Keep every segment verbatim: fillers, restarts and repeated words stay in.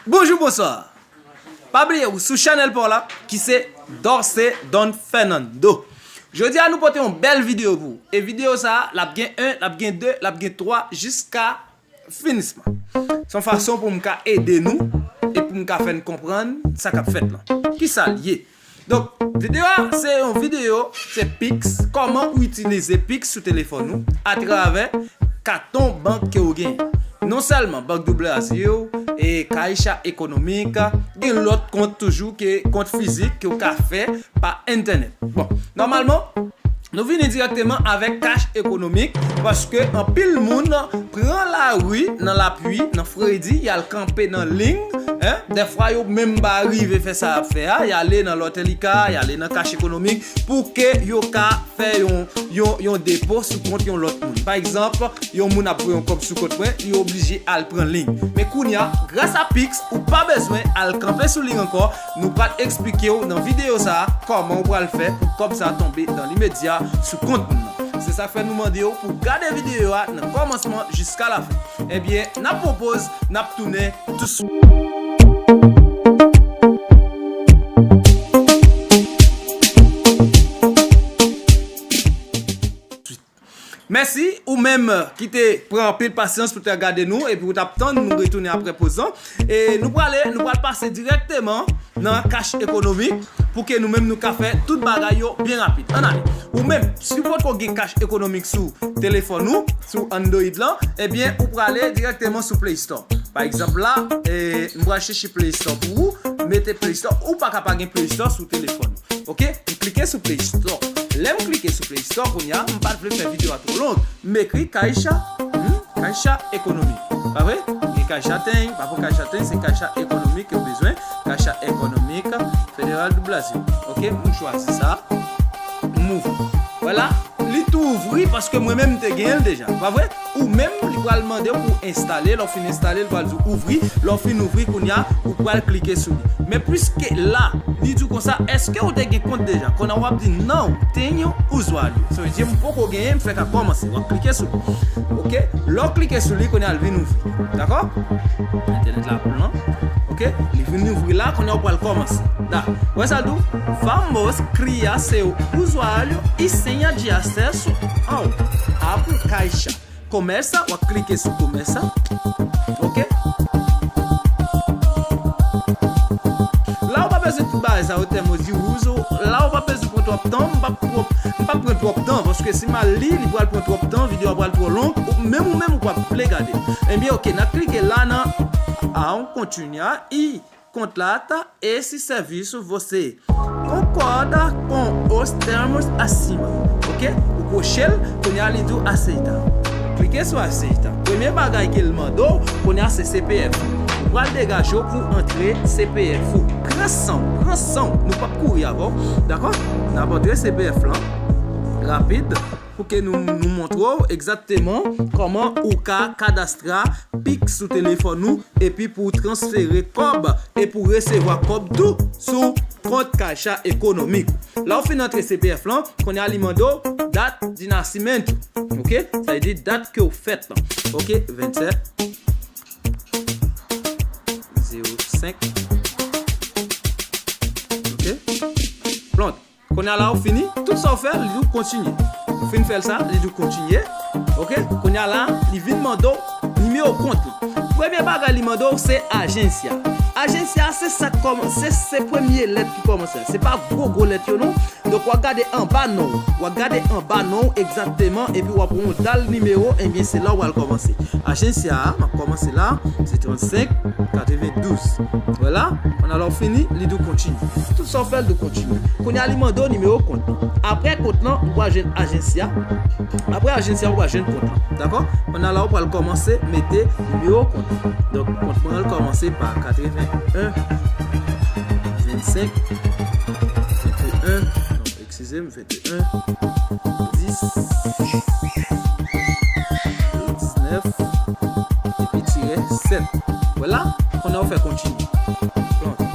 Bonjou, bonswa. Pa bliye ou sou chanèl pa w la ki se Dorcé Don Fernando. Jodi a nou pote yon bèl videyo pou ou. E videyo sa a, l ap gen en, l ap gen de, l ap gen twa jiska finisman. Se yon fason pou m ka ede nou e pou m ka fè n konprann sa k ap fèt lan. Kisa l ye? Donk, videyo a, se yon videyo, se Pix, kòman ou itilize Pix sou telefòn ou atravè katon bank ke ou genyen. Non sèlman Bank do Brasil e Caixa Econômica, gen lòt kont toujou ke kont fizik ke ou ka fè pa entènèt. Bon, nòmalman, nou vini dirèkteman avèk Cash Economic, paske anpil moun pran lari nan lapli, nan fredi, y al kanpe nan liy, en, dèfwa yo menm pa rive fè sa y ap fè a, y ale nan Lotelica, y ale nan Cash Economic, pou ke yo ka fè yon, yon, yon depo sou kont yon lòt moun. Pa egzanp, yon moun ap voye yon kòb sou kont mwen, li oblije al pran liy. Men kounye a, gras a Pix, ou pa bezwen al kanpe sou liy ankò. Nou pral eksplike w nan videyo sa a kòman w pral fè pou kòb sa a tonbe dan limedya sou kont moun nan. Se sa k fè nou mande w pou w gade videyo a nan kòmansman jiska lafen. Ebyen, n ap pran poz, n ap tounen touswit. Mèsi, ou menm ki te pran anpil pasyans pou te gade nou, epi ou t ap tann nou retounen apre poz lan. E nou prale, nou pral pase dirèkteman nan Cash Economic pou ke nou menm nou ka fè tout bagay yo byen rapid. Ann ale. Ou menm, si w potko gen Cash Economic sou telefòn ou, sou Android lan, ebyen, ou prale dirèkteman sou Play Store. Pa egzanp la, e, m pral chèche Play Store pou ou, mete Play Store, ou pa ka pa gen Play Store sou telefòn ou. Ok? M klike sou Play Store. Lè m klike sou Play Store, kounye a, m pa t vle fè videyo a twò long. M ekri Caixa, hmm, Caixa Economic. Pa vre? Gen Caixa Tem, pa pran Caixa Tem, se Caixa Economic ke w bezwen. Caixa Economic Federal do Brasil. Ok? M chwazi sa. M ouvri. Vwala. Li tou ouvri paske mwen menm m te genyen l deja. Pa vre? Ou menm, li pral mande w pou w enstale. Lè w fin enstale, li pral di w ouvri. Lè w fin ouvri, kounye a, ou pral klike sou li. Men piske la, li di w konsa, èske w te gen kont deja? Kounye a, w ap di non, tenho usuário. Sa vle di, m poko genyen, m fèk ap kòmanse. W ap klike sou li. Ok? Lè w klike sou li, kounye a, l vin ouvri. Dakò? Entènèt la ap lan. Ok? Li vin ouvri la, kounye a, w pral kòmanse. Da. Wè sa l di w? Vamos criar seu usuário e senha de acesso ao Apple Caixa. Começa, w ap klike sou começa. Ok? La ou pa bezwen tout bagay sa yo, termos de uso. La ou pa bezwen pran twòp tan, m p ap pran, m p ap pran twòp tan, paske si m al li, li pral pran twòp tan, videyo a pral twò long, ou menm ou menm ou p ap vle gade. Ebyen, ok, n ap klike la nan a continuar e contrata esse serviço, você concorda com os termos acima. Ok? Ou koche l, kounye a li di w aceita. Klike sou aceita. Premye bagay ke l mande w, kounye a se C P F. Ou pral degaje w pou antre C P F ou. Pran san w, pran san w. Nou p ap kouri avè w. Dakò? N ap antre C P F lan. Rapid. Pou ke nou, nou montre w egzakteman kòman ou ka kadastre Pix sou telefòn ou, epi pou w transfere kòb e pou w resevwa kòb tou sou kont Caixa Econômica. Lè w fin antre C P F lan, kounye a li mande w data de nascimento. Ok? Sa vle di dat ke w fèt lan. Ok? Vennsèt zewo senk. Ok? Pronto. Kounye a la ou fini, tout sa w fè, li di w kontinye. Ou fin fè l sa, li di w kontinye. Ok? Kounye a la, li vin mande w nimewo kont li. Premye bagay li mande w se agencia. Agencia se sa k kòmanse, se premye lèt ki kòmanse. Se pa gwo gwo lèt yo non. Donk w ap gade anba non w. W ap gade anba non w egzakteman epi w ap wè yon dal nimewo, ebyen se la w pral kòmanse. Agencia a, m ap kòmanse la, se trannsenk katrevendouz. Vwala, kounye a la ou fini, li di w kontinye. Tout sa w fè, li di w kontinye. Kounye a li mande w nimewo kont lan. Apre kont lan, ou pral jwenn agencia. Apre agencia, ou pral jwenn kont lan. Dakò? Kounye a la ou pral kòmanse mete nimewo kont lan. Donk, kont mwen an, l kòmanse pa katreven en, vennsenk, venteyen, non, eskize m, venteyen, dis, diznèf, epi tirè sèt. Vwala, kounye a ou fè kontinye. Pronto.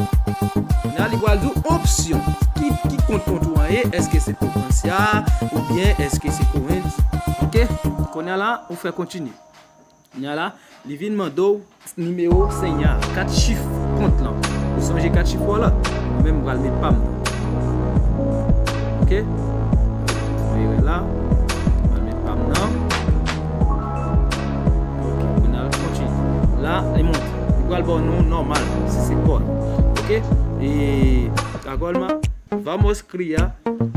Kounye a li pral di w opsyon. Ki, ki kont kont ou an ye? Èske se Poupança oubyen èske se Corrente? Ok? Kounye a la, ou fè kontinye. Kounye a la, li vin mande w nimewo Senya, kat chif kont lan. Ou sonje kat chif ou la? Mwen menm, m pral met pa m nan. Oke? Yon erè la. M pral met pa m nan. Oke, kounye a l kontinye. La, li monte. Li pral ba w non nòmal, si se pa w. Oke? E, Agolma, vamos criar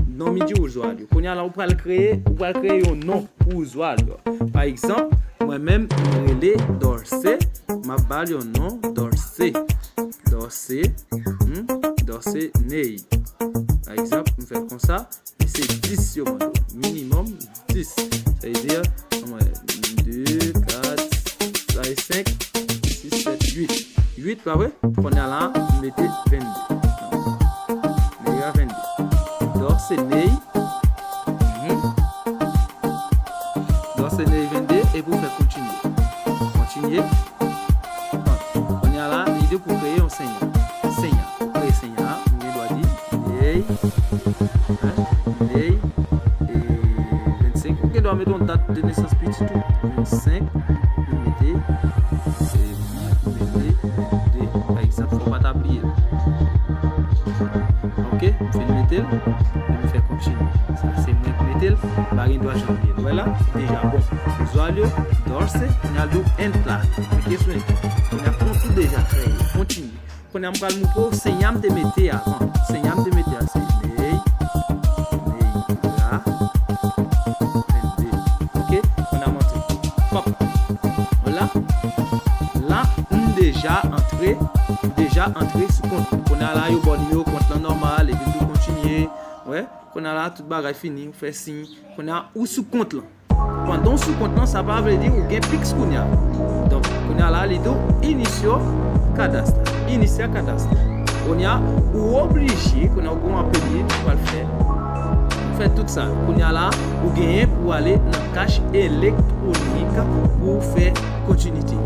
nome de usuário. Kounye a la, ou pral kreye, ou pral kreye yon non pou usuário. Pa egzanp, mwen menm, m rele Dorce, m ap ba l yon non, Dorce. Dorce, hmm? Dorce Ney. Pa egzanp, m fè l konsa, e se dis yo mande w. Minimòm dis. Sa vle di, anmwayèn, de, kat, sa e senk, sis, sèt, uit. Uit, pa vre? Kounye a la, m mete vennde. Ney a vennde. Dorce Ney. Mhm. Dorce Ney vennde, epi w fè kontinye. Kontinye. Bon, kounye a la, li di pou kreye yon Senya. Senya. Pou kreye Senya, m gen dwa di Ney, Ney, e, vennsenk. Ou gen dwa mete yon dat de nesans pitit ou. Vennsenk, ou mete, e, vennde, pa egzanp, fò w pa ta bliye l. Oke, m fin mete l, epi m fè kontinye. Sa se mwen ki mete l, m pa gen dwa janm bliye l. Wè la, deja bon. Usuário, Dorce, kounye a l di w entrar. Klike sou entrar. Kounye a kont ou deja kreye. Kontinye. Kounye a m pral montre w Senya m te mete avan. Senya m te mete a se Ney, Ney la, vennde. Oke? Kounye a montre. Pòp. Vwala. La, m deja antre, m deja antre sou kont. Kounye a la, yo ba w nimewo kont lan nòmal, epi tou kontinye. Wè, kounye a la, tout bagay fini, ou fè siy. Kounye a, ou sou kont lan. Pandan w sou kont lan, sa pa vle di ou gen Pix kounye a. Donk, kounye a la, li di w iniciar cadastro. Iniciar cadastro. Kounye a, ou oblije, kounye a, ou gen yon apelye ou pral fè. Ou fè tout sa. Kounye a la, ou genyen pou ale nan kach elektwonik pou w fè kontinite.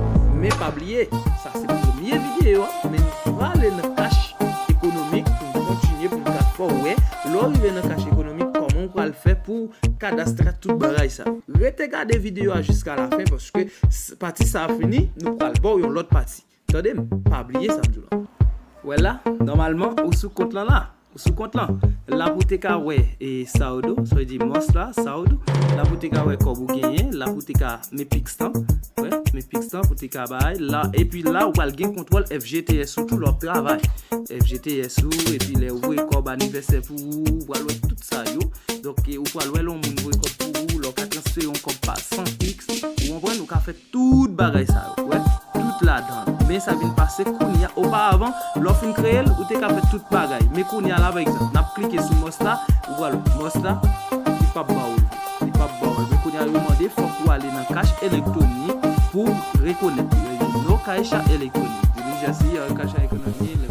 Men pa bliye, sa se premye videyo a, men nou prale nan kach ekonomik pou n kontinye, pou n ka fè w wè, lè w rive nan kach ekonomik, kòman w pral fè pou kadastre tout bagay sa. Rete gade videyo a jiska lafen, paske s-, pati sa a fini, nou pral ba w yon lòt pati. Tande m, pa bliye sa m di w la. Wè la, nòmalman, ou sou kont lan la. Ou sou kont lan. La pou te ka wè, e, saldo, sa vle di mostra, saldo. La pou te ka wè kòb ou genyen, la pou te ka men Pix lan. Wè, men Pix lan pou te ka bay. La, epi la, ou pral gen kontwòl F G T S ou tou lè w ap travay. F G T S ou, epi lè ou voye kòb anivèsè pou ou, ou pral wè tout sa yo. Donk, e, ou pral wè lè yon moun voye kòb pou ou, lè w ka transfere yon kòb pa san Pix, ou konprann, ou ka fè tout bagay sa yo. Wè, tout ladan. Men sa vin pase kounye a. Oparavan, lè w fin kreye l, ou te ka fè tout bagay. Men kounye a la, pa egzanp, n ap klike sou mostra, ou pral wè mostra, li p ap ba w li. Li p ap ba w li. Men kounye a, yo mande, fòk ou ale nan kach elektwonik pou rekonèt li. Yo di, no kaixa elektwonik. Dirije si, e, kach ekonomik.